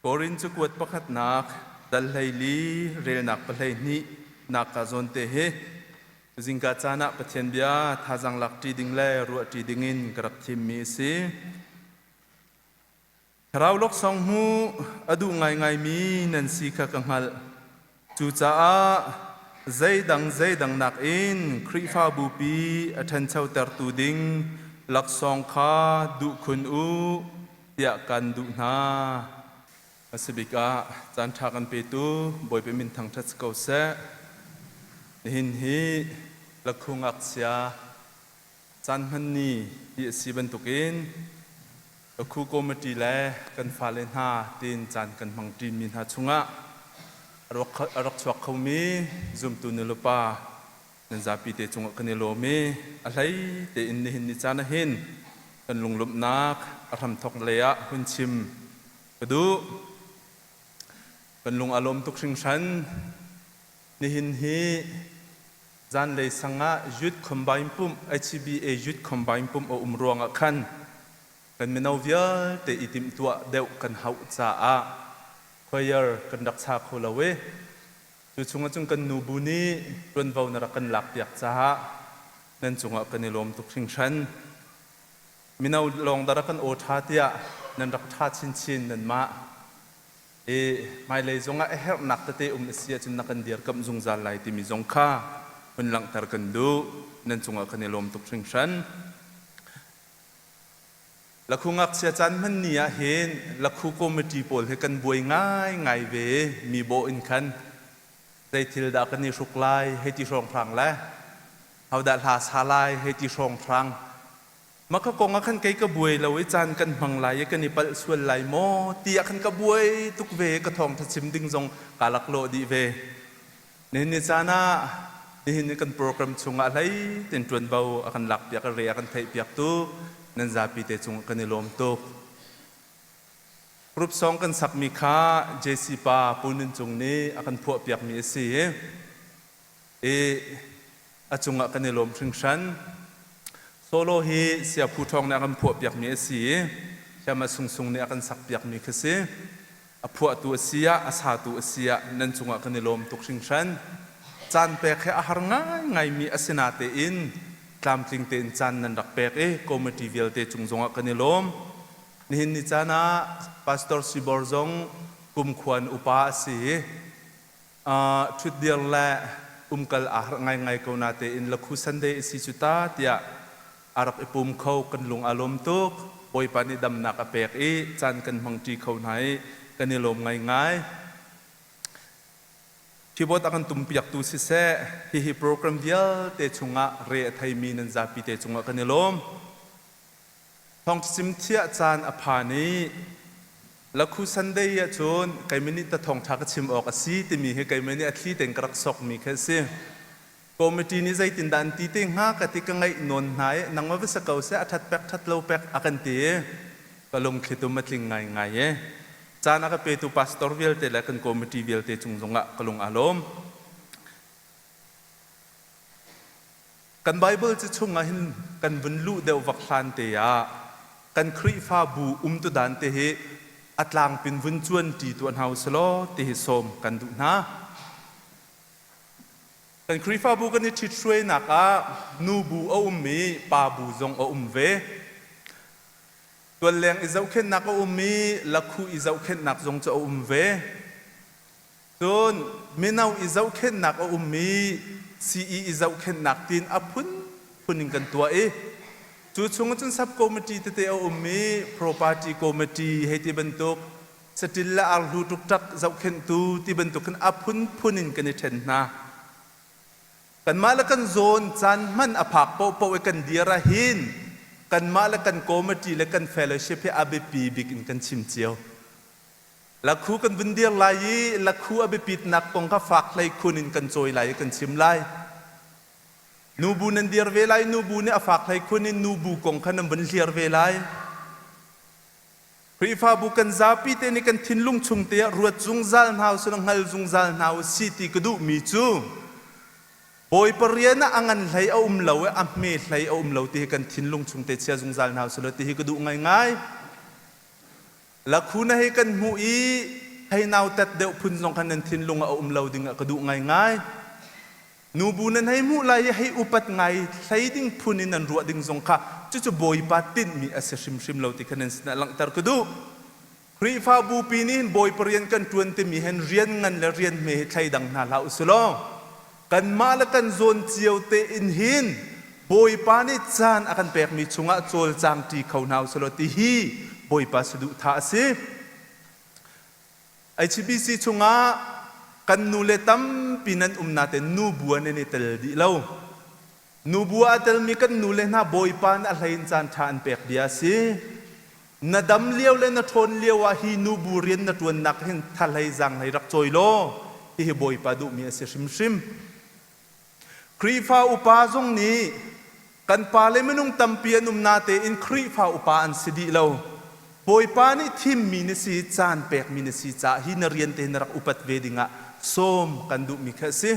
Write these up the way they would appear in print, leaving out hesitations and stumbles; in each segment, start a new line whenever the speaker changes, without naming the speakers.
Korin cakuat pakhatnak dal 14 relnak 12 nak ka zawn te hi zingka caan ah Pathian bia thazaang lak ṭi ding le ruah ṭi ding in ka rak thimmi a si. Thlarau laksawng hmuh a duh ngaingaimi nan si kha ka hngalh. Cucaah zeidang zeidang nakin Khrihfabupi a ṭhanchotertu ding laksawng kha duh khun u tiah kan duh hna. A si bik ah caan ṭha kan petu Bawipa min thangṭhat si ko seh. Nihin hi lakhu ngakchia caan hman ni ti a si bantukin Lakhu committee le kan fale hna tiin caan kan hmang ṭimi hna chungah a rak chuak khomi zumtu nulepa nan zapi te cungah kan i lawm i a hlei tein nihin ni caan ahhin kan lunglawmhnak a hramthawk lei ah hun chim ka duh. Kan lung a lawm tuk hringhran. Nihin hi zanlei sang ah Youth Combine pumh HCBA Youth Combine pumh a um ruangah khan kan mino vialte i timhtuah deuh kan hauh caah choir kan rak cha kho lo i cu chungah cun kan nu bu nih ṭuanvo na rak kan lakpiak caah nan cungah kan i lawm tuk hringhran. Mino lawng dara kan aw ṭha tiah nan rak ṭha chinchin nanmah i hmailei zongah a herhnak tete um a si ahcun na kan dirkamh zungzal lai timi zong kha hun langhter kan duh. Nan cungah kan i lawm tuk hringhran. Lakhu ngakchia caan hman ni ah hin lakhu committee pawl hi kan buai ngaingai ve mi bawh in khan zei thil dah kan i hruk lai hei ti hrawnghrang le hodah hla sa lai hei ti hrawnghrang mah ka kong ah khan kei ka buai lo i caan kan hmang lai i kan i palh sual lai maw ti ah khan ka buai tuk ve ka thawngtha chim ding zong kaa laklawh dih ve. Nihin ni caan ah nihin ni kan program chungah hlei ten ṭuanvo a kan lakpiak a re a kan theihpiaktu nan zapi te cung kan i lawm tuk. Group song kan sakmi kha JC pa Pu Nun Cung nih a kan phuahpiakmi a si i a cungah kan i lawm hringhran. Solo hi Sia Phu Ṭhawng nih a kan phuahpiakmi a si i Siama Sung Sung nih a kan sakpiakmi khi si. A phuahtu a si ah, a satu a si ah nan cungah kan i lawm tuk hringhran. Caan pek hi a har ngaingaimi a si natein tlamtling tein caan nan rak pek i committee vialte cung zongah kan i lawm. Nihin ni caan ah Pastor Sibor zong kumkhua in upa a si i ṭhutdir le umkal aa harh ngaingai ko natein Lakhu Sunday a si cu ta tiah a rak i pum kho kan lung aa lawm tuk. Bawipa nih damnak a pek i caan kan hmangṭi kho hna i kan i lawm ngaingai. Keyboard a kan tumpiaktu siseh, hihi program vialte chungah re a theimi nan zapi te cungah kan i lawm. Thawngchim thiah caan a phan i Lakhu Sunday ahcun keimah nih ta thawngṭha ka chim awk a si timi hi keimah nih a thli tein ka rak sokmi khi a si. Committee nih zeitindah an ti te hnga ka ti ka ngaih nawn hna i nangmah va si ko seh a ṭhat pek ṭhat lo pek a kan ti i ka lungthlitum a tling ngaingai i caan a ka petu pastor vialte le kan committee vialte cung zongah ka lung aa lawm. Kan Baibal ca chungah hin kan vun luh deuh vak hlan te ah kan Khrihfabu umtu dan te hi a tlangpin vun cuan ṭi tuah hna usih law ti hi sawm kan duh hna. Kan Khrihfabu kan i ṭhithruainak ah nubu a um i pabu zong a um ve. Tualleng i zohkhenhnak a um i lakhu i zohkhenhnak zong cu a um ve. Cun mino i zohkhenhnak a um i sii i zohkhenhnak tiin a phunphun in kan tuah i cu chung cun sub committee tete a um i property committee hei ti bantuk saṭil le arhlu ṭukṭak zohkhenhtu ti bantuk in a phunphun in kan i ṭhen hna. Kanmah le kan zawn caan hman a phak paohpaoh i kan dir ahhin kanmah le kan committee le kan fellowship hi a biapi bik in kan chim cio. Lakhu kan vun dir lai i lakhu a biapitnak kong kha fak hlei khun in kan cawi lai i kan chim lai. Nubu nan dir ve lai, nubu nih a fak hlei khun in nubu kong kha nan vun hliar ve lai. Khrihfabu kan zapi te nih kan thinlung chung te ah ruat zungzal hna usih law hngal zungzal hna usih ti ka duhmi cu Bawipa rian ah a ngan hlei a um lo i a hme hlei a um lo ti hi kan thinlung chung te chia zungzal hna usih law ti hi ka duh ngaingai. Lakhu na hei kan hmuh i hei nautat deuh phun zong khan nan thinlung ah a um lo ding ah ka duh ngaingai. Nubu nan hei hmuh lai i hei upat ngai hlei ding phun in nan ruah ding zong kha cucu Bawipa tinhmi a si hrimhrim lo ti kha nan sinah langhter ka duh. Khrihfabu pi nih hin Bawipa rian kan ṭuan timi hin rian ngan le rian hme hi thleidang hna hlah usih law kanmah le kan zawn cio tein hin Bawipa nih caan a kan pekmi chungah cawlcang ṭi kho hna usih law ti hi Bawipa saduhthah a si. HBC chungah kan nule tampi nan um nain nubu ah nan i tel dih lo. Nubu ah a telmi kan nule hna Bawipa nih a hlei in caan ṭha an pek bia a si. Na dam lio le na ṭhawn lio ah hi nubu rian na ṭuannak hin thahlei zaanghlei rak cawi law hihi Bawipa duhmi a si hrimhrim. Khrihfa upa zong nih kan pale minung tampi an um natein Khrihfa upa an si dih lo. Bawipa nih thimmi na si, caan pekmi na si caah hi na rian te na rak upat ve dingah sawm kan duhmi kha a si.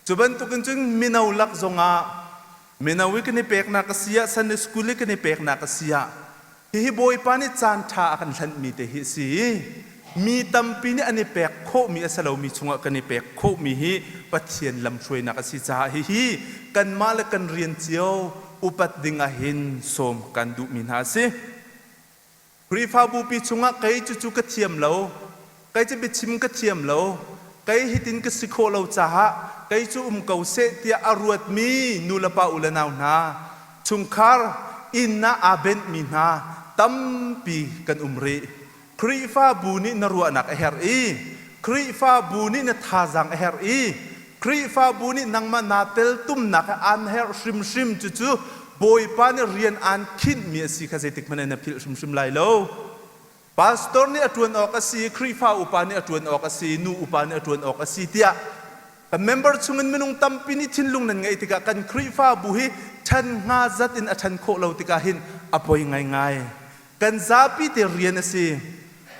Cu bantukin cun mino lak zongah mino i kan i peknak a si ah, Sunday school i kan i peknak a si ah Hihi Bawipa nih caan ṭha a kan hlanhmi te hi a si i mi tampi nih an i pek khawhmi a si lomi chungah kan i pek khawhmi hi Pathian lamhruainak a si caah hihi kanmah le kan rian cio upat ding ah hin sawm kan duhmi hna a si. Khrihfabupi chungah kei cucu ka thiam lo, kei cu biachim ka thiam lo, kei hitin ka si khawh lo caah kei cu um ko seh tiah a ruatmi nulepa u le nau hna chungkhar inn ah aa benhmi hna tampi kan um rih. Khrihfabu nih na ruahnak a herh i Khrihfabu nih na thazaang a herh i Khrihfabu nih nangmah naa teltumnak he aan herh hrimhrim cucu Bawipa nih rian aan khinhmi a si kha zeitik hmanh in na philh hrimhrim lai lo. Pastor nih a ṭuan awk a si, Khrihfa upa nih a ṭuan awk a si, nu upa nih a ṭuan awk a si tiah kan member chungin minung tampi nih thinlung nan ngeih tikah kan Khrihfabu hi ṭhan hnga zat in a ṭhan khawh lo tikah hin a poi ngaingai. Kan zapi te rian a si.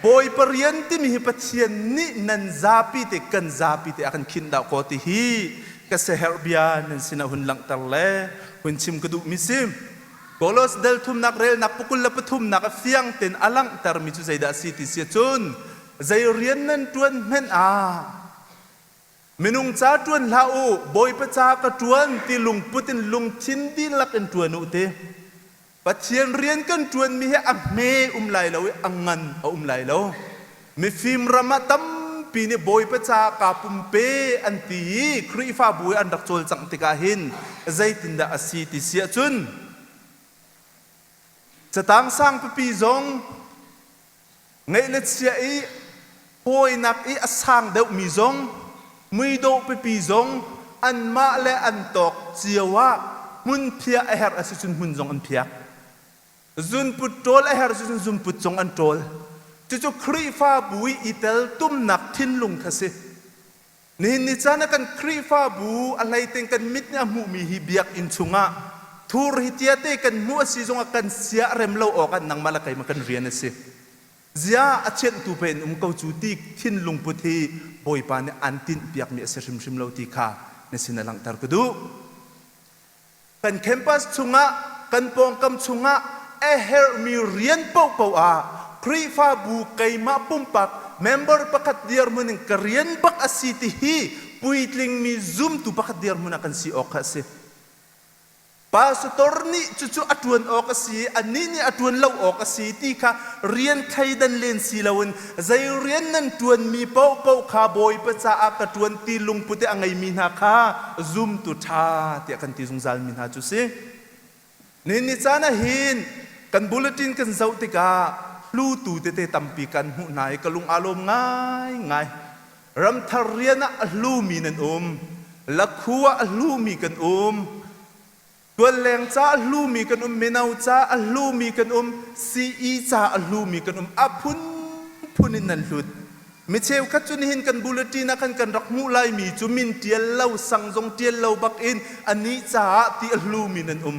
Bawipa rian timi hi Pathian nih nan zapi te kan zapi te a kan khinh dah kaw ti hi ka siaherh bia nan sinah hun langhter le hun chim ka duhmi si. Kolos dal thumnak relnak pukul le pathumnak a fiang tein a langhtermi cu zeidah a si ti si cun zei rian nan ṭuan hmenh ah minung ca ṭuan hlah u Bawipa ca ka ṭuan ti lungput in lungthin dihlak in ṭuan u ti Pathian rian kan ṭuanmi hi a hme um lai lo i a ngan a um lai lo mifim ram ah tampi nih Bawipa ca kaa pumpe an ti i Khrihfabu i an rak cawlcangh tikah hin zeitindah a si ti si ahcun catang sang pipi zong ngeih le chia i hawinak i a sang deuhmi zong muidawh pipi zong anmah le an tawk cio ah hmunphiah a herh a si cun hmun zong an phiak. Zunput ṭawl a herh cun zunput zong an ṭawl. Cucu Khrihfabu i i teltumnak thinlung kha si. Nihin ni caan ah kan Khrihfabu a hleiting kan mit nih a hmuhmi hi biakinn chungah thur hi tiate kan hmuh a si zongah kan sia a rem lo awk ah nangmah le keimah kan rian a si. Ziah a thianhtu pe in um ko cu ti thinlung put hi Bawipa nih aan tinhpiakmi a si hrimhrim lo ti kha na sin a langhter ka duh. Kan campus chungah, kan pawngkam chungah a herhmi rian paohpaoh ah Khrihfabu keimah pumpak member pakhat dirhmun in ka rian bak a si ti hi puitlingmi zumtu pakhat dirhmun ah kan si awk kha a si. Pastor nih cucu a ṭuan awk a si, anih nih a ṭuan lo awk a si ti kha rian thleidan len si loin zei rian nan ṭuanmi paohpaoh kha Bawipa caah ka ṭuan ti lungput i a ngeimi hna kha zumtu ṭha tiah kan ti zungzalmi hna cu si. Nihin ni caan ah hin kan bulletin kan zoh tikah hlutu tete tampi kan hmuh hna i ka lung aa lawm ngaingai. Ramthar rian ah a hlumi nan um, lakhu ah a hlumi kan um, Tualleng ca a hlumi kan um, mino ca a hlumi kan um, CE ca a hlumi kan um. A phunphun in nan hlut. Mi cheukhat cu nihin kan bulletin ah khan kan rak hmuh laimi cu min ṭial lo, sang zong ṭial lo bakin anih caah ti a hlumi nan um.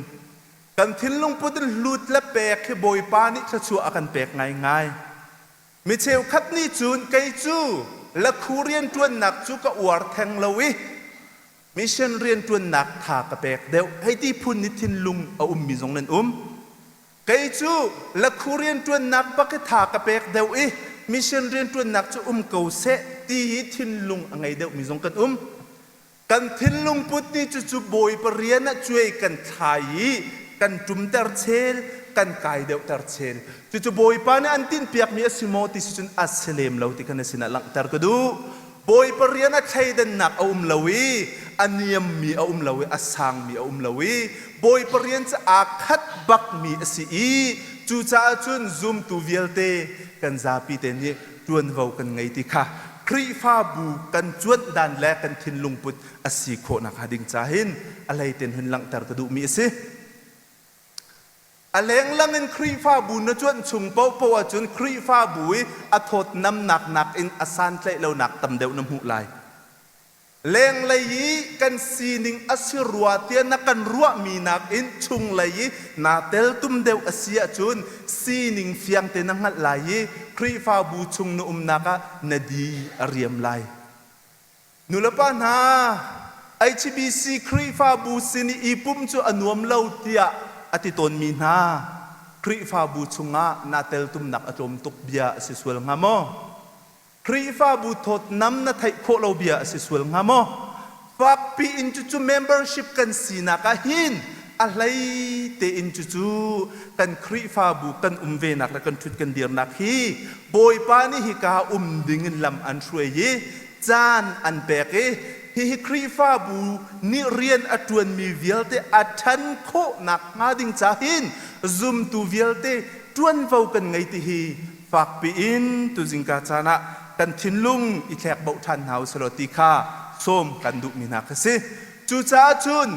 Kan thinlung put in hlut le pek hi Bawipa nih thluachuah a kan pek ngaingai. Mi cheukhat nih cun kei cu lakhu rianṭuannak cu ka uar theng lo i mission rianṭuannak tha ka pek deuh hei ti phun i thinlung a ummi zong nan um. Kei cu lakhu rianṭuannak bak hi tha ka pek deuh i mission rianṭuannak cu um ko seh ti hi thinlung a ngei deuhmi zong kan um. Kan thinlung put nih cucu Bawipa rian ah cuai kan thlai i kan ṭumter chel, kan kai deuhter chel. Cucu Bawipa nih an tinhpiakmi a si maw ti si cun a si lem lo ti kha na sinah langhter ka duh. Bawipa rian a thleidannak a um lo i a niammi a um lo i a sangmi a um lo i Bawipa rian cu aa khat bakmi a si i cucaah cun zumtu vialte kan zapi te nih ṭuanvo kan ngei ti kha Khrihfabu kan cuanh dan le kan thinlung put a si khawh nakhnga ding ca hin a hleiten hun langhter ka duhmi a si. A lenglang in Khrihfabu na cuanh chung paohpaoh ahcun Khrihfabu i a thawtnamnak nakin a santlaih lonak tam deuh na hmuh lai. Lenglei i kan sining a si rua tiah na kan ruahmi nakin chunglei i naa teltum deuh a si ahcun sining fiangte na hngalh lai i Khrihfabu chung na umnak ah na di a riam lai. Nulepa hna, HBC Khrihfabu sin i i pumh cu a nuam lo tiah a ti tawnmi hna, Khrihfabu chungah naa teltumnak a tlawm tuk bia a si sual hnga maw? Khrihfabu thawtnam na theih khawh lo bia a si sual hnga maw? Fakpi in cucu membership kan sinak ah hin a hlei tein cucu kan Khrihfabu kan um venak le kan ṭhut kan dirnak hi Bawipa nih hika um dingin lam an hruai i caan an pek i hihi Khrihfabu nih rian a ṭuanmi vialte a ṭhan khawhnak hnga ding ca hin zumtu vialte ṭuanvo kan ngei ti hi fakpi in tuzingka caan ah kan thinlung i thlek boh ṭhan hna u selaw ti kha sawm kan duhmi hna kha si. Cucaah cun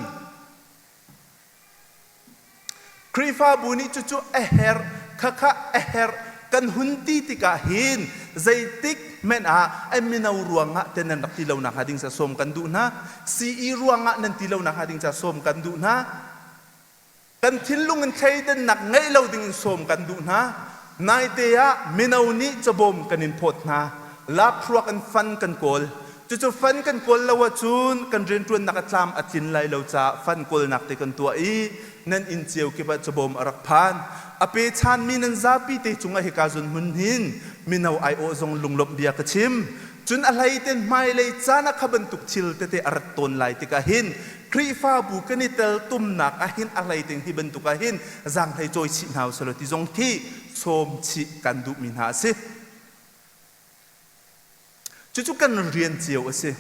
Khrihfabu nih cucu a herh, khakha a herh kan hun ti tikah hin zeitik hmanh ah an mino ruangah te nan rak ti lo nakhnga ding ca sawm kan duh hna. CE ruangah nan ti lo nakhnga ding ca sawm kan duh hna. Kan thinlung in thleidannak ngeih lo ding in sawm kan duh hna. Naite ah mino nih cabawm kan in phawt hna. Lakhruak in fan kan kawl. Cucu fan kan kawl lo ahcun kan rianṭuannak a tlam a tlin lai lo caah fan kawlnak te kan tuah i nan inn cio kip ah cabawm a rak phan. A pechanmi nan zapi te cungah hika zun hmun hin mino aiawh zong lunglawmh bia ka chim. Cun a hleiten hmailei caan ah kha bantuk thil tete a rat tawn lai tikah hin Khrihfabu kan i teltumnak ah hin a hleiten hi bantuk ah hin zaanghlei cawi chih hna usih law ti zong khi sawm chih kan duhmi hna a si. Cucu kan rian cio a si.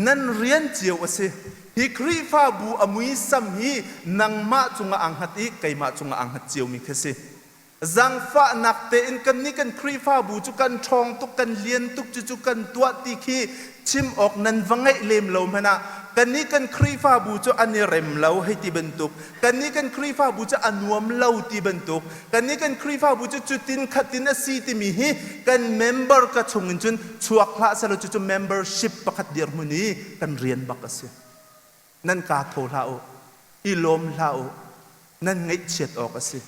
Nan rian cio a si. Hi Khrihfabu a muisam hi nangmah cungah aa hngat i keimah cungah aa hngat ciomi khi a si. Zangfahnak tein kannih kan Khrihfabu cu kan ṭhawng tuk, kan lian tuk, cucu kan tuah ti khi chim awk nan va ngeih lem lo hmanh ah kannih kan Khrihfabu cu an i rem lo hei ti bantuk, kannih kan Khrihfabu cu a nuam lo ti bantuk, Kannih kan Khrihfabu cu cutin khatin a si timi hi kan member ka chung in cun chuak hlah selaw cucu membership pakhat dirhmun i kan rian bak a si. Nan kaa thaw hlah u, i lawm hlah u, nan ngaihchiat awk a si.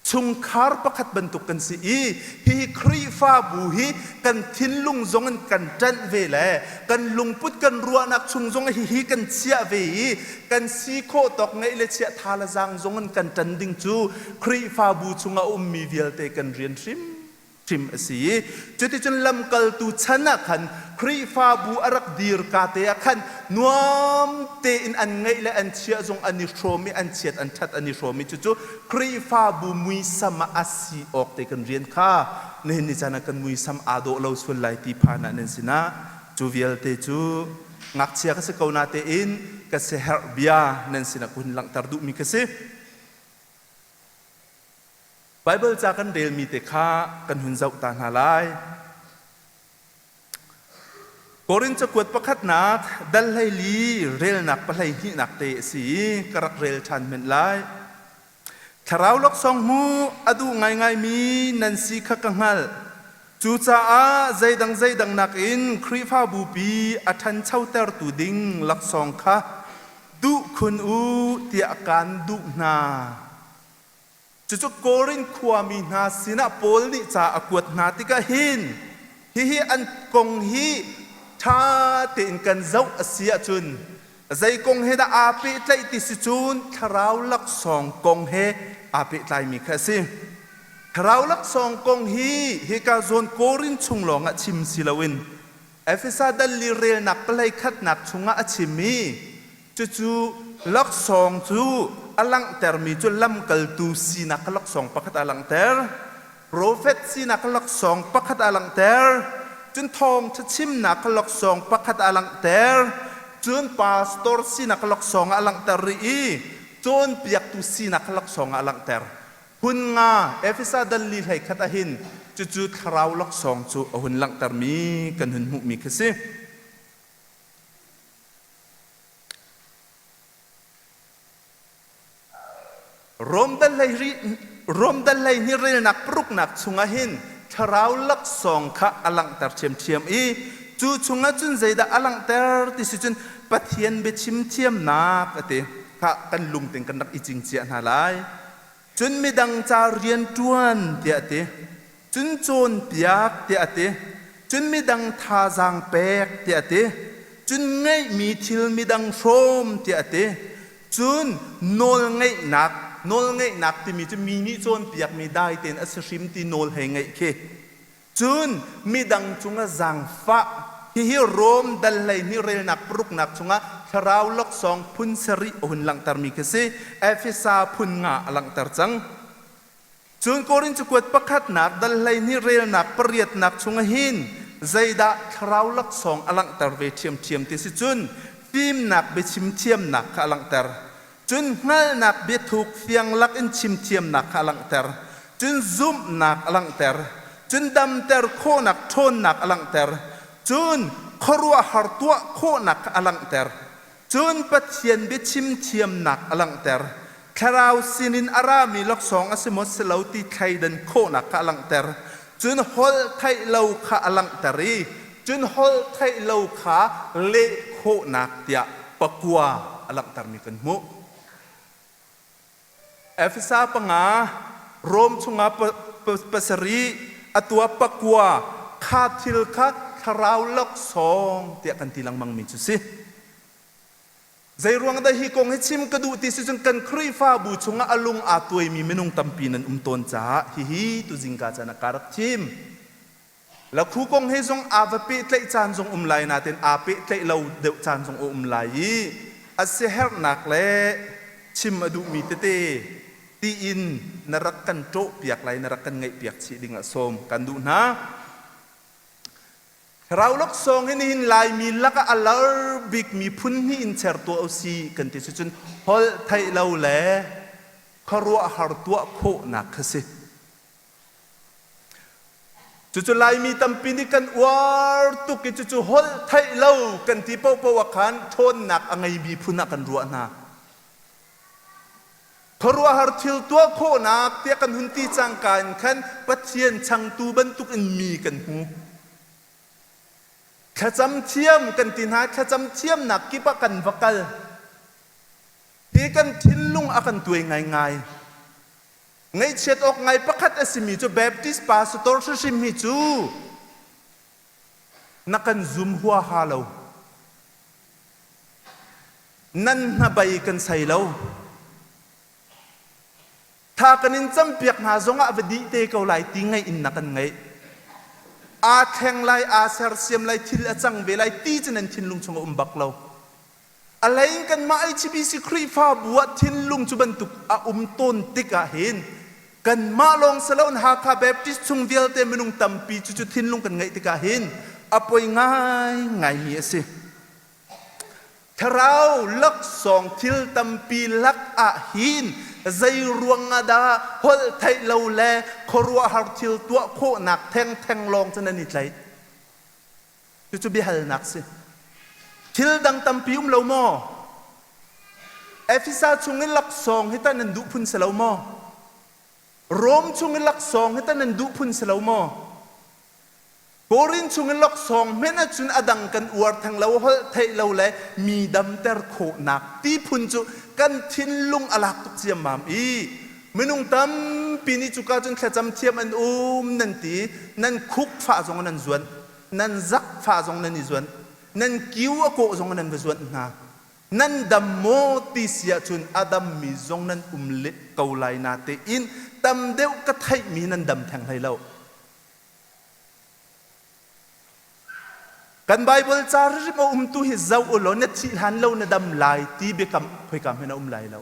Chungkhar pakhat bantuk kan si i hihi Khrihfabu hi kan thinlung zong in kan ṭanh ve le kan lungput kan ruahnak chung zong hihi kan chiah ve i kan si khawh tawk ngeih le chiah tha le zaang zong in kan ṭan ding cu Khrihfabu chungah a ummi vialte kan rian hrimhrim a si i cuticun lamkaltu chan ah khan Khrihfabu a rak dir ka te ah khan nuam tein an ngeih le an chiah zong an i hrawm i an chiat an ṭhat an i hrawm i cucu Khrihfabu muisam ah a si awk te kan rian kha nihin ni caan ah kan muisam aa dawh lo sual lai ti phan ah nan sinah cu vialte cu Ngakchia ka si ko natein ka siaherh bia nan sinah ka hun langhter duhmi ka si. Baibal ca kan relmi te kha kan hun zoh ta hna lai. Korin cakuat pakhatnak dal 14 relnak pahlei hnihnak te a si i ka rak rel ṭhan hmenh lai. Thlarau laksawng hmuh a duh ngaingaimi nan si kha ka hngalh. Cucaah zeidang zeidang nakin Khrihfabupi a ṭhanchotertu ding laksawng kha duh khun u tiah kaan duh hna. Cucu Korin khuami hna sinah Paul nih ca a kuat hna tikah hin hihi an kong hi ṭha tein kan zoh a si ahcun. Zei kong he dah aa pehtlaih ti si cun thlarau laksawng kong he aa pehtlaimi kha a si. Thlarau laksawng kong hi hika zawn Korin chung lawngah chim si loin Efesa dal li relnak palei khatnak chungah a chim i cucu laksawng cu a langhtermi cu lamkaltu sinak kha laksawng pakhat a langhter, profet sinak kha laksawng pakhat a langhter, cun thawngṭha chimnak kha laksawng pakhat a langhter, cun pastor sinak kha laksawng ah a langhter rih i cawnpiaktu sinak kha laksawng ah a langhter. Phun nga Efesa dal li hlei khat ahhin cucu thlarau laksawng cu a hun langhtermi kan hun hmuhmi khi si. Rom dal Rom dal hleihnih relnak paruknak chungah hin thlarau laksawng kha a langhter ṭhiamṭhiam i cu chungah cun zeidah a langhter ti si cun Pathian biachim thiamnak a ti. Kha kan lungting kan rak i cingciah hna lai. Cun midang ca rianṭuan tiah a ti. Cun cawnpiak tiah a ti. Cun midang thazaang pek tiah a ti. Cun ngeihmi thil midang hrawm tiah a ti. Cun nawlngeihnak, nawlngeihnak timi cu mi nih cawnpiakmi dai tein a si hrim ti nawl hei ngeih khi. Cun midang cungah zaangfah, hihi Rom dal 12 relnak paruknak chungah thlarau laksawng phun sarih a hun langhtermi khi si. Efesa phun nga a langhter cang. Cun Korin cakuat pakhatnak dal 12 relnak pariatnak chungah hin zeidah thlarau laksawng a langhter ve ṭhiamṭhiam ti si cun fimnak biachim thiamnak kha a langhter. Cun hngalhnak biathuk fiang lak in chim thiamnak kha a langhter. Cun zumhnak a langhter. Cun damter khawhnak ṭhawnnak a langhter. Cun khuaruahhar tuah khawhnak kha a langhter. Cun Pathian biachim thiamnak a langhter. Thlarau sinin a rami laksawng a si maw si lo ti thleidan khawhnak kha a langhter. Cun holh theih lo kha a langhter i cun holh theih lo kha leh khawhnak tiah pakua a langhtermi kan hmuh. Efesa panga, Rom chungah pasarih, atu ah pakua kha thil kha thlarau laksawng tiah kan ti lengmangmi cu si. Zeiruang dah hi kong hi chim ka duh ti si cun kan Khrihfabu chungah a lung aa tuaimi minung tampi nan um tawn caah hihi tu zingka caan ah ka rak thim. Lakhu kong he zong aa va pehtlaih caan zong um lai nain aa pehtlaih lo deuh caan zong a um lai i a siaherhnak le chim a duhmi tete tiin na rak kan ṭawhpiak lai na rak kan ngaihpiak chih dingah sawm kan duh hna. Thlarau laksawng hi nihin Laimi lakah a lar bikmi phun hnih in cher tuah usih kan ti cucun holh theih lo le khuaruahhar tuah khawhnak kha si. Cucu Laimi tampi nih kan uar tuk i cucu holh theih lo kan ti paohpaoh ah khan ṭhawnnak a ngeimi phun ah kan ruah hna. Khuaruahhar thil tuah khawhnak tiah kan hun ti cangka in khan Pathian changtu bantuk in mi kan hmu. Thlacam thiam kan ti hna, thlacam thiamnak kip ah kan va kal. Hi kan thinlung a kan tuai ngaingai. Ngaihchiat awk ngai pakhat a simi cu Baptist pastor hrimhrim hi cu na kan zum huaha lo. Nan hnabei kan sei lo. Tha kan in campiak hna zongah va dih te ko lai ti ngaih in na kan ngaih. Aa thleng lai, aa sersiam lai, thil a cang ve lai ti cu nan thinlung chung a um bak lo. A hlei in kanmah HBC Khrihfabu ah thinlung cu bantuk a um tawn tik ah hin kanmah lawng si loin Hakha Baptist chung vialte minung tampi cu cu thinlung kan ngeih tikah hin a poi ngaingaimi a si. Thlarau laksawng thil tampi lak ah hin zei ruang ah dah holh theih lo le khuaruahhar thil tuah khawhnak thengtheng lawng cu nan i tlaih? Cucu biahalnak si. Thil dang tampi um lo maw? Efesa chung i laksawng hi tah nan duh phun si lo maw? Rom chung i laksawng hi tah nan duh phun si lo maw? Korin chung i laksawng hmenh ahcun a dang kan uar theng lo, holh theih lo le mi damter khawhnak ti phun cu kan thinlung a lak tuk ciammam i minung tampi nih cuka cun thlacam thiam an um nan ti, nan khuk fah zong nan zuan. Nan zak fa zong nan i zuanh. Nan kiu a kawh zong nan va zuanh hna. Nan dam maw ti si ahcun a dammi zong nan um ko lai natein tam deuh ka theihmi nan dam theng hlei lo. Kan Baibal ca hrim a um tu hi zoh u law na thih hlan lo na dam lai ti biakam khoika hmanh a um lai lo.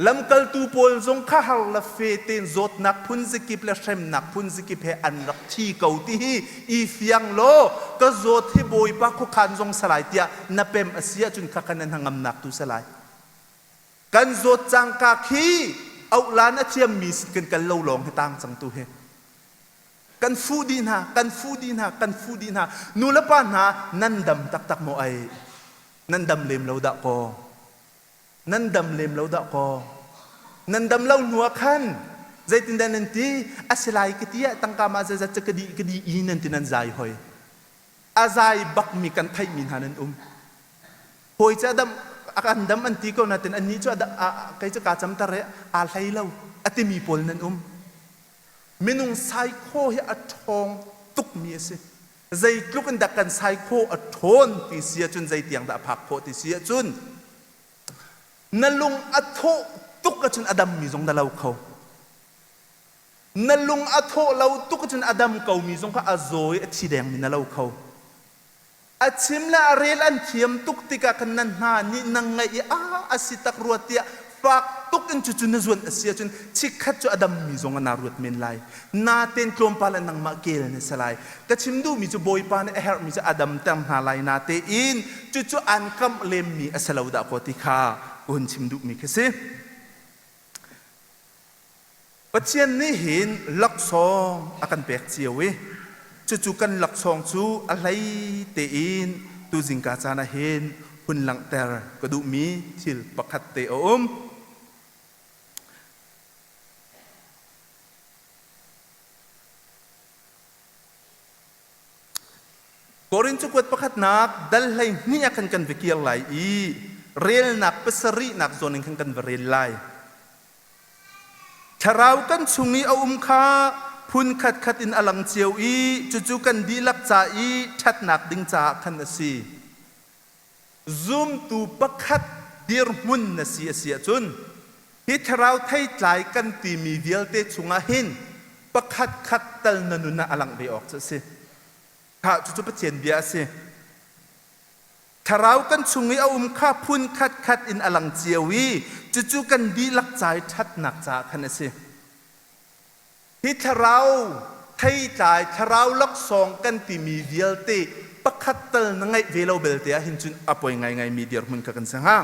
Lamkaltu pawl zong kha har le fe tein zawtnak phun zakip le hremnak phun zakip he an rak thi ko ti hi i fiang law ka zawt hi Bawipa khuakhan zong salai tiah na pem a si ahcun kha khan nan hnangamnak tu salai. Kan zawt cangka khi auhlan a thiammi sin kan kal lo lawng hi tang cang tu hi. Kan fuh dih hna, kan fuh dih hna, kan fuh dih hna. Nu le pa hna nan dam taktak maw ai? Nan dam lem lo dah kaw? Nan dam lem lo dah kaw. Nan dam lo hnu ah khan zeitindah nan ti? A si lai ka ti ah tangka mah zeizat cu ka dih ka dih i nan ti nan zai hoi. A zai bakmi kan theihmi hna nan um. Hawi cu a dam a kan dam an ti ko nain annih cu kei cu kaa camter i aa hlei lo a timi pawl nan um. Minung saikhaw hi a ṭhawng tukmi a si. Zeitluk in dah kan saikhaw a ṭhawn ti si ahcun zeitiang dah a phak khawh ti si ahcun na lung a thawh tuk ahcun a dammi zong na lo kho. Na lung a thawh lo tuk ahcun a dam komi zong kha a zaw i a thi dengmi na lo kho. A chim le a rel an thiam tuk tikah khan nan hna nih na ngaih i a a si tak rua tiah fak tuk in cucu na zuan a si ahcun chikkhat cu a dammi zong ah naa ruat men lai. Natein tlawmpal ah nangmah kel na si lai. Ka chim duhmi cu Bawipa nih a herhmi cu a damter hna lai natein cucu aan kamh lemmi a si lo dah kaw ti kha ka hun chim duhmi khi si. Pathian nih hin laksawng a kan pek cio i cucu kan laksawng cu a hlei tein tu zingka caan ah hin hun langhter ka duhmi thil pakhat te a um. Korin cakuat pakhatnak dal 12 ah khan kan va kir lai i relnak pasarihnak zawn in khan kan va rel lai. Thlarau kan chung i a um kha phun khatkhat in a lang cio i cucu kan dihlak ca i ṭhatnak ding caah khan a si. Zumtu pakhat dirhmun na si a si ahcun hi thlarau theitlai kan timi vialte chungah hin pakhat khat tal na nun ah a langh ve awk cu a si. Khah cucu Pathian bia a si. Thlarau kan chung i a um kha phun khatkhat in a lang cio i cucu kan dihlak ca i ṭhatnak caah khan a si. Hi thlarau theitlai, thlarau laksawng kan timi vialte pakhat tal na ngeih ve lo belte ah hin cun a poi ngaingaimi dirhmun kha kan si hnga.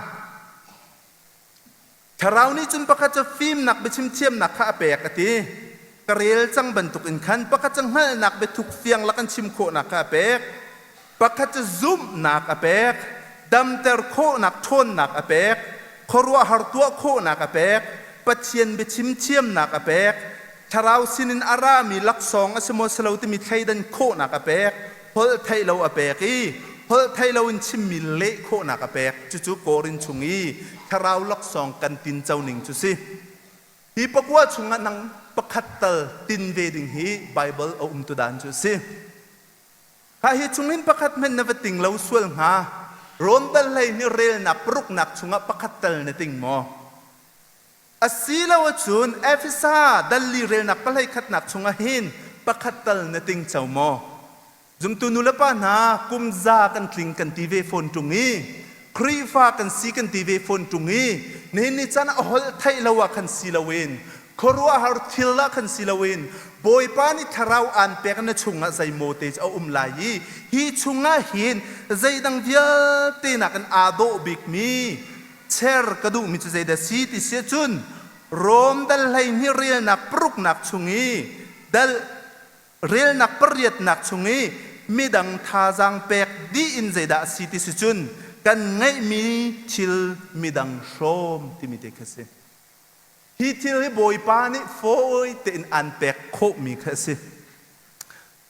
Thlarau nih cun pakhat cu fimnak biachim thiamnak kha a pek a ti. Ka rel cang bantuk in khan pakhat cu hngalhnak biathuk fiang lak in chim khawhnak kha a pek. Pakhat cu zumhnak a pek. Damter khawhnak ṭhawnnak a pek. Khuaruahhar tuah khawhnak a pek. Pathian biachim thiamnak a pek. Thlarau sinin a rami laksawng a si maw si lo timi thleidan khawhnak a pek. Holh theih lo a pek i holh theih lo in chimmi leh khawhnak a pek. Cucu Korin chung i thlarau laksawng kan tinco ning cu si. Hi pakua chungah nang pakhat tal tin ve ding hi Baibal a um tu dan cu si. Kha hi chungin pakhat hmenh na va ting lo sual hnga. Rom dal hlei nih relnak paruknak chungah pakhat tal na ting maw? Asilo ahcun Efesa dalli relnak pahlei khatnak chungah hin pakhat tal na ting co maw? Zumtu nulepa hna kum za kan tling kan ti ve fawn ṭung i Khrihfa kan si kan ti ve fawn ṭung i nihin ni caan a holh theih lo ah khan si loin khuaruahhar thil ah khan si loin Bawipa nih thlarau aan pek na chungah zeimaw te cu a um lai i hi chungah hin zeidang vialte nakin aa dawh bikmi Cher ka duhmi cu zeidah si ti si ahcun Rom dal 12 relnak paruknak chung i dal relnak pariatnak chung i midang thazaang pek dih in zeidah a si ti si cun kan ngeihmi thil midang hrawm timi te kha si. Hi thil hi Bawipa nih fawi tein aan pek khawhmi kha a si.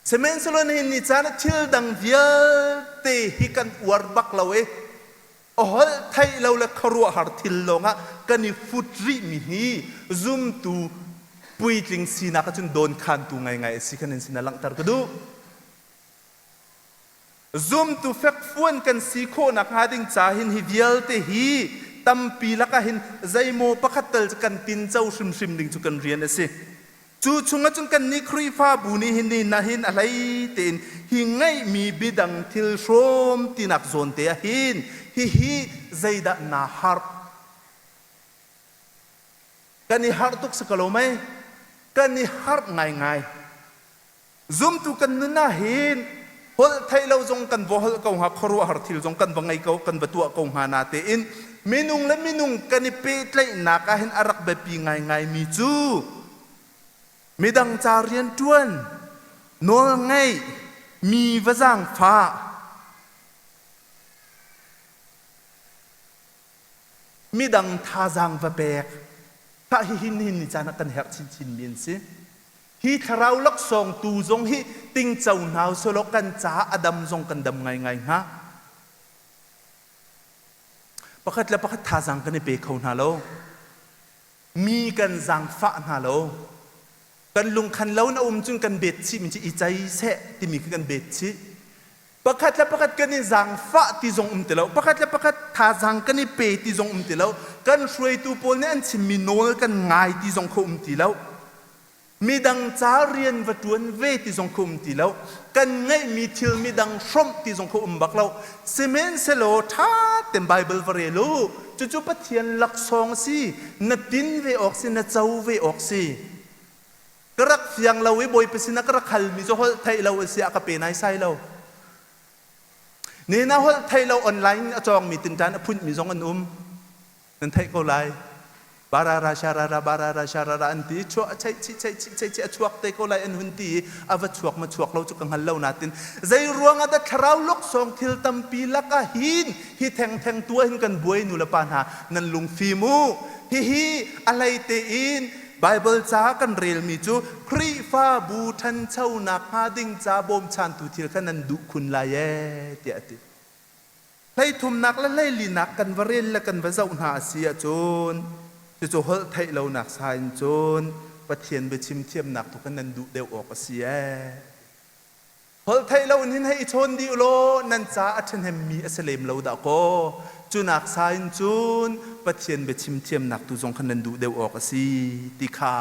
Sihmanhsehlaw nihin ni caan ah thil dang vialte hi kan uar bak lo i a holh theih lo le khuaruahhar thil lawngah kan i fut rihmi hi zumtu puitling sinak ahcun dawnkhantu ngaingai a si kha nan sinah langhter ka duh. Zumtu fekfuan kan si khawh nakhnga ding ca hin hi vialte hi tampi lakah hin zeimaw pakhat tal cu kan tinco hrimhrim ding cu kan rian a si. Cu chungah cun kannih Khrihfabu nih hin ni na hin a hlei tein hi ngeihmi bidang thil hrawm tinak zawn te ah hin hihi zeidah naa harh? Kan i harh tuk si ko lo mei? Kan i harh ngaingai. Zumtu kan nun ah hin holh theih lo zong kan va holh ko hnga, khuaruahhar thil zong kan va ngei ko, kan va tuah ko hnga natein minung le minung kan i pehtlaihnak ah hin a rak biapi ngaingaimi cu midang ca rianṭuan, nawl ngeih, mi va zaangfah, midang thazaang va pek, khah hihi nihin ni caan ah kan herh chinchinmi an si. Hi thlarau laksawng tu zong hi tingco hna usulaw kan caah a dam zong kan dam ngaingai hnga. Pakhat le pakhat thazaang kan i pe kho hna lo. Mi kan zaangfah hna lo. Kan lungkhan lo in a um cun kan bet chih mi cu i cei seh timi khi kan bet chih. Pakhat le pakhat kan i zaangfah ti zong um ti lo. Pakhat le pakhat thazaang kan i pe ti zong um ti lo. Kan hruaitu pawl nih an chimmi nawl kan ngai ti zong kha um ti lo. Midang ca rian va ṭuan ve ti zong kha um ti lo. Kan ngeihmi thil midang hrawmh ti zong kha um bak lo. Sihmanhsehlaw ṭha tein Baibal va rel u. Cucu Pathian laksawng a si. Na tin ve awk si, na co ve awk si. Ka rak fiang lo i Bawipa sinah ka rak halmi cu holh theih lo a si a ka pe naisai lo. Nihin ah holh theih lo online a cawngmi tinṭan a phunhmi zong an um. Nan theih ko lai. Barara sharara barara sharara an ti chuah cheih chih cheih chih cheih chih a chuak te ko lai an hun ti i a va chuak ma chuak lo cu ka hngal lo natin zei ruang ah dah thlarau laksawng thil tampi lak ah hin hi thengtheng tu ah hin kan buai nu le pa hna nan lungfim u hihi a hlei tein Baibal ca kan relmi cu Khrihfabu ṭhanchonak hnga ding ca bawmchantu thil kha nan duh khun lai ee tiah a ti. Hleithumnak le hleilinak kan va rel le kan va zoh hna a si ahcun cucu holh theih lonak sa in cun Pathian biachim thiamnak tu kha nan duh deuh awk a si ee. Holh theih lo in hin hei i chawn dih law nan ca a ṭhahnemmi a si lem lo dah kaw cunak sa in cun Pathian biachim thiamnak tu zong kha nan duh deuh awk a si ti kha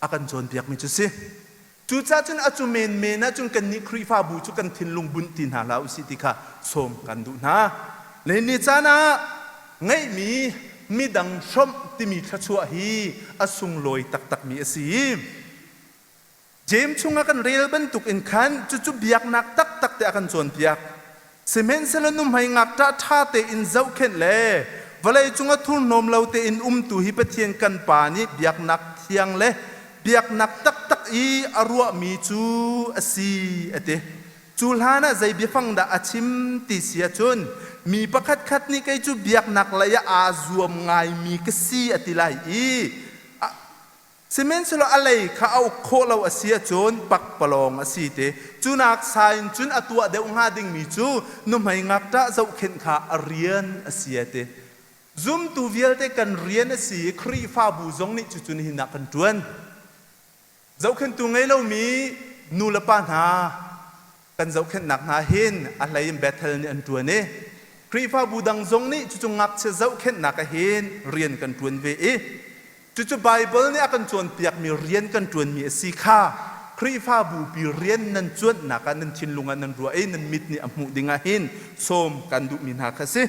a kan cawnpiakmi cu si. Cucaah cun a cu menmen ah cun kannih Khrihfabu cu kan thinlung bunh ti hna hlah usih ti kha sawm kan duh hna. Nihin ni caan ah ngeihmi midang hrawmh timi thluachuah hi a sunglawi taktakmi a si. Jeim chungah kan rel bantuk in khan cucu biaknak taktak te a kan cawnpiak. Sihmanhsehlaw nuhmei ngakṭah ṭha tein zohkhenh le vawlei cung a thurhnawm lo tein umtu hi Pathian kan Pa nih biaknak thiang le biaknak taktak i a ruahmi cu a si, a ti. Cu hlan ah zei biafang dah a chim ti si ahcun mi pakhatkhat nih kei cu biaknak lei ah aa zuam ngaimi ka si a ti lai i Sihmanhsehlaw a lei kha a uk khawh lo a si ahcun pakpalawng a si te. Cunak sa in cun a tuah deuh hnga dingmi cu nuhmei ngakṭah zohkhenh kha a rian a si a ti. Zumtu vialte kan rian a si i Khrihfabu zong nih cucu nihin ah kan ṭuan. Zohkhenhtu ngei lomi nu le pa hna kan zohkhenhnak hna hin a hlei in Bethel nih an ṭuan i Khrihfabu dang zong nih cucu ngakchia zohkhenhnak ah hin rian kan ṭuan ve i Cucu Baibal nih a kan cawnpiakmi rian kan ṭuanmi a si kha Khrihfabu pi rian nan cuanhnak ah nan thinlung ah nan ruah i nan mit nih a hmuh ding ah hin sawm kan duhmi hna kha a si.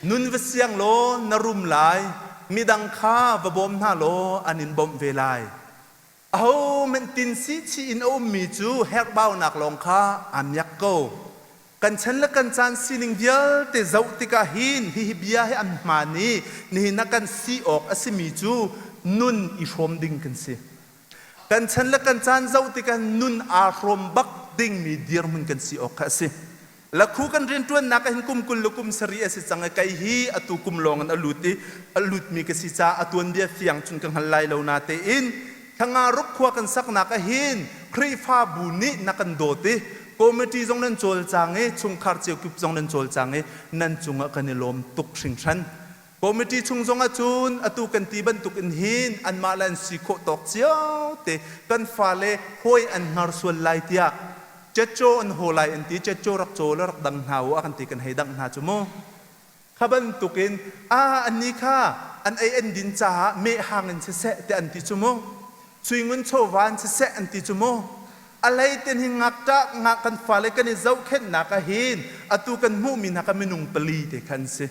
Nun va siang law na rum lai, midang kha va bawm hna law an in bawmh ve lai. Ahohmanh tin sichih in a ummi cu herhbaunak lawng kha aa miak ko. Kan chan le kan caan sining vialte zoh tikah hin hihi bia hi an hmaan i nihin ah kan si awk a simi cu nun i hrawm ding kan si. Kan chan le kan caan zoh tikah nun aa hrawm bak dingmi dirhmun kan si awk kha a si. Lakhu kan rianṭuannak ah hin kum 20 le kum 7 a si cang i kei hi atu kum lawng in a lut i a lutmi ka si caah a tuanbia fiang cun ka hngal lai lo natein thla ruk khua kan saknak ah hin Khrihfabu nih na kan dawt i committee zong nan cawlcang i chungkhar cio kip zong nan cawlcang i nan cungah kan i lawm tuk hringhran. Committee chung zong ah cun atu kan ti bantuk in hin anmah le an si khawh tawk cio te kan fale hawi an hngar sual lai tiah. Cetcaw an haw lai an ti, cetcaw rak caw law rak dang hna u a kan ti kan hei dangh hna cu mu. Kha bantukin a annih kha an ei an din caah meh hang in siseh tiah an ti cu mu. Suingun chawva in siseh an ti cu mu. A hlei ten hi ngakṭah ngah kan fale kan i zohkhenhnak ah hin atu kan hmuhmi hna kha minung pali te kha an si.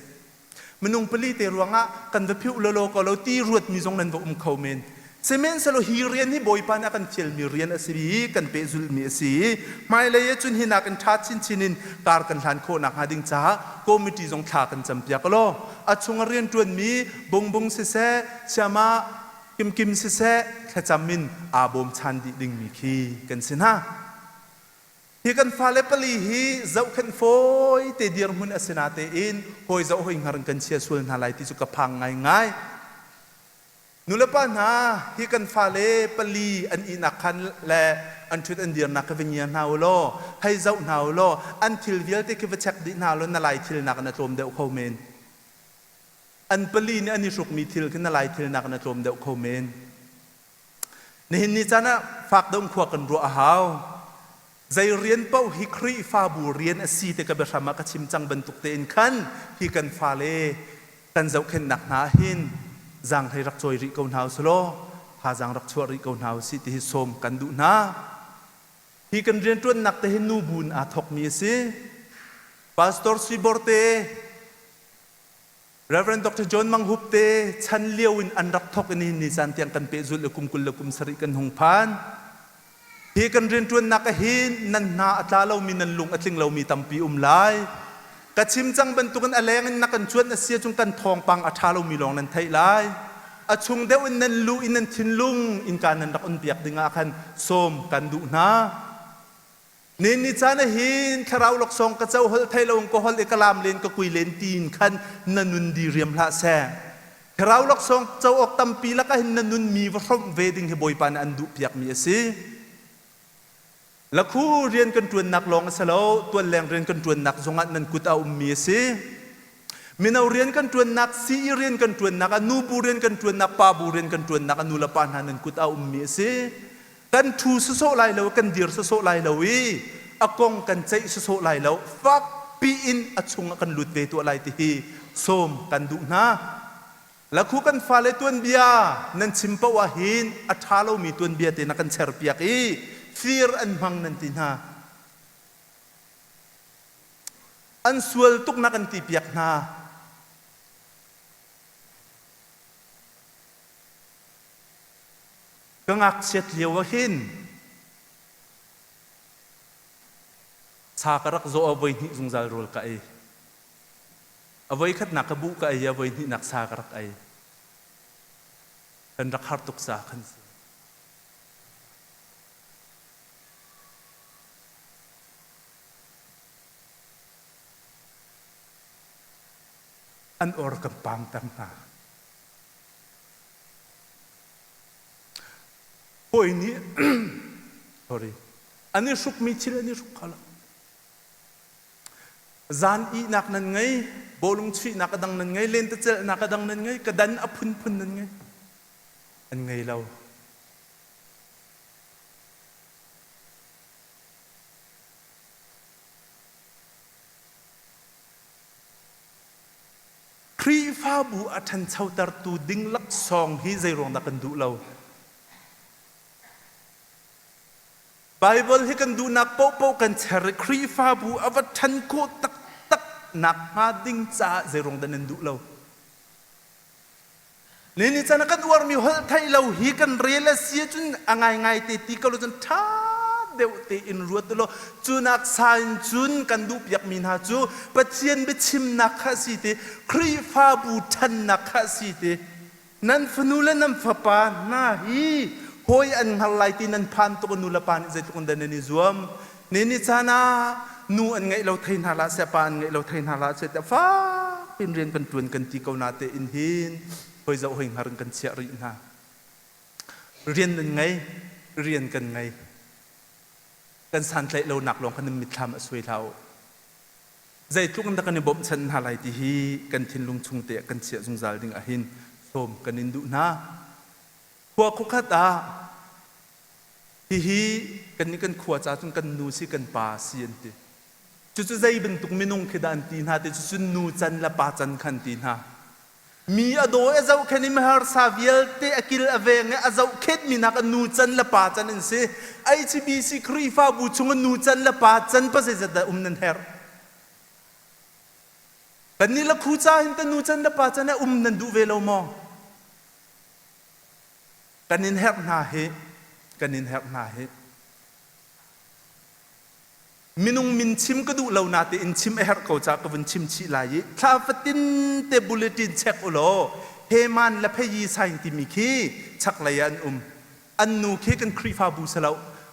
Minung pali te ruangah kan va phiuh lawlaw ko lo ti ruatmi zong nan va um kho men. Sihmanhsehlaw hi rian hi Bawipa nih a kan fialmi rian a si i kan pehzulhmi a si i hmailei ah cun hi nakin ṭha chinchin in kar kan hlan khawh nakhnga ding caah committee zong thla kan campiak law a chung a rianṭuanmi Bungbung siseh, Siama Kimkim siseh thlacam in aa bawmchan dih dingmi khi kan si hna. Hi kan fale pali hi zohkhenh fawi te dirhmun a si natein hawi zoh hawi hngar in kan chia sual hna lai ti cu ka phang ngaingai. Nulepa hna hi kan fale pali an ihnak khan le an ṭhut an dirnak kha va ngia hna u law hei zoh hna u law an thil vialte khi va check dih hna law na lai thil nak in a tlawm deuh kho men. An pali nih an i hrukmi thil khi na lai thil nak in a tlawm deuh kho men. Nihin ni caan ah fak deuh in khua kan ruah a hau. Zei rian paoh hi Khrihfabu rian a si ti ka biahram ah ka chim cang bantuk tein khan hi kan fale kan zohkhenhnak hna ah hin zaanghlei rak cawi rih ko hna usih law thazaang rak chuah rih ko hna usih ti hi sawm kan duh hna. Hi kan rianṭuannak te hi nubu in aa thawkmi a si. Pastor Sui Bor te Reverend Dr. John Mang Hup te chan lio in an rak thawk in nihin ni caan tiang kan pehzulh i kum 20 le kum sarih kan hung phan. Hi kan rianṭuannak ah hin nan hna a tla lomi nan lung a tling lomi tampi um lai. Ka chim cang bantukin a leng in na kan cuanh a si ahcun kan thawngpang a ṭha lomi lawng nan theih lai. A chung deuh in nan lu in nan thinlung innka nan rak on piak ding ah khan sawm kan duh hna. Nin ni caan ah hin thlarau laksawng ka co holh thei lo in ka holh i ka laam len ka kui len tiin khan na nun di riam hlah seh. Thlarau laksawng co awk tampi lakah hin na nun mi va hrawmh ve ding hi Bawipa nih an duh piakmi a si. Lakhu rian kan ṭuannak lawng a si lo, tualleng rian kan ṭuannak zongah nan kut a ummi a si. Mino rian kan ṭuannak, sii rian kan ṭuannak, a nubu rian kan ṭuannak, pabu rian kan ṭuannak, a nu le pa hna nan kut a ummi a si. Kan ṭhu sawsawh lai lo, kan dir sawsawh lai lo i a kong kan ceih sawsawh lai lo, fakpi in a chungah kan lut ve tuah lai ti hi sawm kan duh hna. Lakhu kan fale tuanbia nan chim paoh ah hin a ṭha lomi tuanbia te na kan cherpiak i fir an hmang nan ti hna. An sual tuk na kan ti piak hna. Ka ngakchiat lio ah hin sa ka rak zawh ah voi hnih zungzal rawl ka ei. A voi khatnak ka buh ka ei, a voi hnihnak sa ka rak ei. Kan rak har tuk ca khan si. An or kan paangter hna. Hawi nih sorry an i hrukmi thil an i hruk kho lo. Zan ihnak nan ngei, bawlung chuihnak a dang nan ngei, lentecelhnak a dang nan ngei, ka dan a phunphun nan ngei. An ngei lo. Khrihfabu a ṭhanchotertu ding laksawng hi zeiruang dah kan duh lo? Baibal hi kan duhnak paohpaoh kan cher i Khrihfabu a va ṭhan khawh taktak nakhnga ding caah zeiruang dah nan duh lo? Ni ni caan ah kan uarmi holh theih lo hi kan rel a si ahcun a ngaingai te ti ko lo cun ṭha deuh tein ruat u law cu nak sa in cun kan duhpiakmi hna cu Pathian biachimnak kha a si ti Khrihfabu ṭhannak kha a si ti nan fanu le nan fapa hna hi hawi an hngar lai ti nan phan tuk nu le pa nih zeitluk in dah nan i zuam ni ni caan ah nu an ngeih lo thei hna hlah seh pa an ngeih lo thei hna hlah seh tiah fak in rian kan ṭuan kan ti ko na te in hin hoi zoh hoi hngar in kan chiah rih hna rian nan ngei rian kan ngei kan santlaih lo nak lawng khan nan mitthlam a suai hlah u zeitluk in dah kan i bawmhchanh hna lai ti hi kan thinlung chung te ah kan chiah zungzal ding ah hin sawm kan in duh hna khua khuakhat ah. Hihi kannih kan khua ca cun kan nu si kan pa si an ti. Cucu zei bantuk minung khi dah an ti hna ti cucu nu can le pa can khan ti hna. Mi a daw i a zohkhenh i miharsa vialte a kil a veng i a zohkhenhmi hna kha nu can le pa can an si. HBC Khrihfabu chung ah nu can le pa can pa zeizat dah um nan herh? Kannih la khu ca hin ta nu can le pa can ah um nan duh ve lo maw? Kan in herh hna hi, kan in herh hna hi. Minung min chim ka duh lo natein chim a herh ko caah ka vun chim chih lai i thla fatin te bulletin check u law Heman le Pheyi Saing timi khi chaklei ah an um. An nu khi kan Khrihfabu si lo.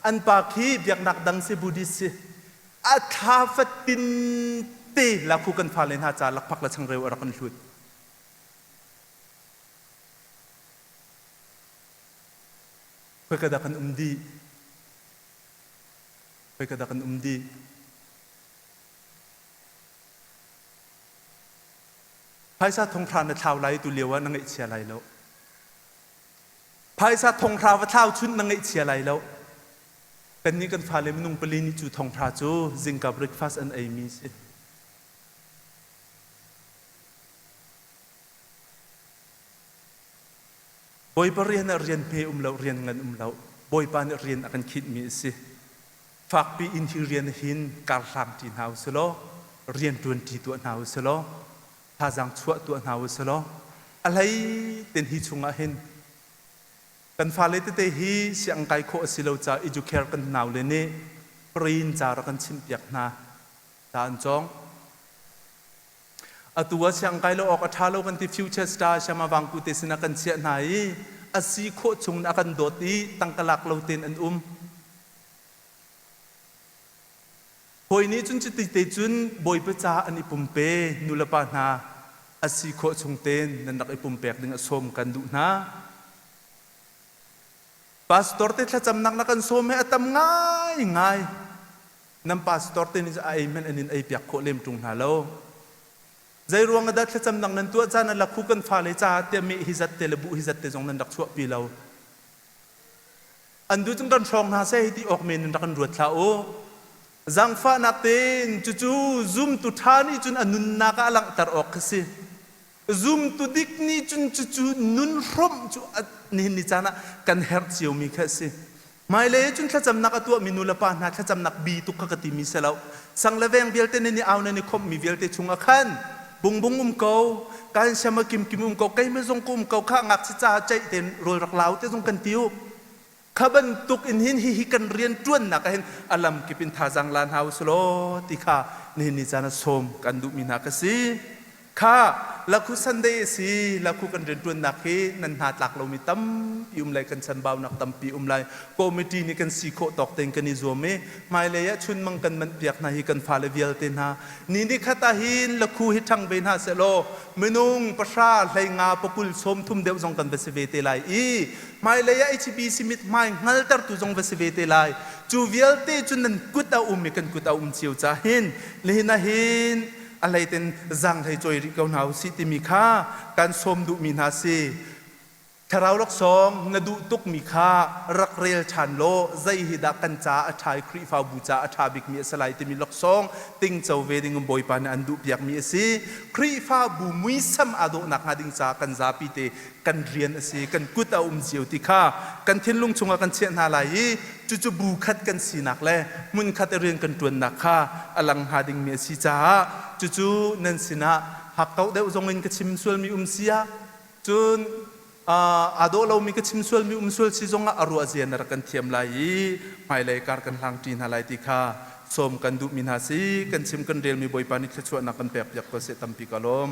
An pa khi biaknak dang si Buddhist si. A thla fatin te lakhu kan fale hna ca lakphak le changreu a rak kan hlut. Khoika dah kan um dih? Khoika dah kan um dih? Phaisa thonghra na thlau lai tu lio ah na ngaihchia lai lo. Phaisa thonghra va thlau chun na ngaihchia lai lo. Kannih kan fale minung pali nih cu thonghra cu zingka breakfast an eimi si. Bawipa rian ah rian hme um lo, rian ngan um lo. Bawipa nih rian a kan khinhmi a si. Fakpi in hi rian hin kar hlang ṭi hna u si law, rian ṭuan ṭi tuah hna u si law, thazaang chuah tuah hna u si law, a hlei ten hi chungah hin kan fale tete hi siang kai khawh a si lo caah educare kan naule nih prin ca rak kan chimhpiak hna. Ta an cawng. Atu ah siangkai lo awk a ṭha lo kan ti future star Shama Vangku te sinah kan chiah hna i a si khawh chung in a kan dawt i tangka lak lo tein an um. Hawi nih cun cuti te cun Bawipa caah an i pumpe nulepa hna a si khawh chung tein nan rak i pumpek ding a sawm kan duh hna. Pastor te thlacamnak na kan sawm he a tam ngaingai. Nan pastor te nih a ei hmanh an in ei piak khawh lem ṭung hna lo. Zei ruang ah dah thlacamnak nan tuah caan ah lakhu kan fale caah tiah meh hi zat te le buh hi zat te zong nan rak chuahpi lo. An duh cun kan hrawng hna seh hi ti awk men in rak kan ruat hlah u. Zaangfahnak tein cucu zumtu ṭha nih cun a nunnak ah a langhter awk kha si. Zumtu dik nih cun cucu nun hrawmh cu nihin ni caan ah kan herh ciomi kha a si. Hmailei cun thlacamnak a tuahmi nu le pa hna thlacamnak bi tuk kha ka timi si lo. Sang le veng vialte nan i au nan i khawmhmi vialte chungah khan bungbung um ko, kan siam a kimkim um ko, keimah zong ka um ko, kha ngakchia caah ceih tein rawl rak lau te zong kan ti u. Kha bantuk in hin hihi kan rian ṭuannak ah hin a lamkip in thazaang la hna u law ti kha nihin ni caan ah sawm kan duhmi hna ka si. Kha lakhu Sunday a si, lakhu kan rian ṭuannak hi nan hna tlak lomi tampi um lai, kan chanbaunak tampi um lai. Committee nih kan si khawh tawk tein kan i zuam i hmailei ah chunmang kan manh piak hna hi kan fale vialte hna ni ni khat ah hin lakhu hi ṭhang ve hna sehlaw minung pahra hleinga pakul sawmthum deuh zong kan va si ve te lai i Hmailei ah HBC mithmai hngaltertu zong va si ve te lai. Cu vialte cu nan kut a um i kan kut a um cio ca hin nihin ah hin a hleiten zaanghlei cawi rih ko hna usih timi kha kan sawm duhmi hna si. Thlarau laksawng na duh tukmi kha rak rel ṭhan law zei hi dah kan caah a ṭha i Khrihfabu caah a ṭha bikmi a si lai timi laksawng tingco ve ding in Bawipa nih an duhpiakmi a si. Khrihfabu muisam aa dawh nakhnga ding caah kan zapi te kan rian a si kan kut a um cio ti kha kan thinlung chungah kan chiah hna lai i cucu bu khat kan sinak le hmun khat i rian kan ṭuannak kha a lang hnga dingmi a si caah cucu nan sinah hakkauh deuh zong in ka chim sualmi um si ah cun aa dawh lomi ka chim sualmi um sual si zongah a ruah zia na rak kan thiam lai i hmailei kar kan hlang ṭi hna lai ti kha sawm kan duhmi hna si kan chim kan relmi Bawipa nih thluachuahnak kan pek piak ko seh tampi ka lawm.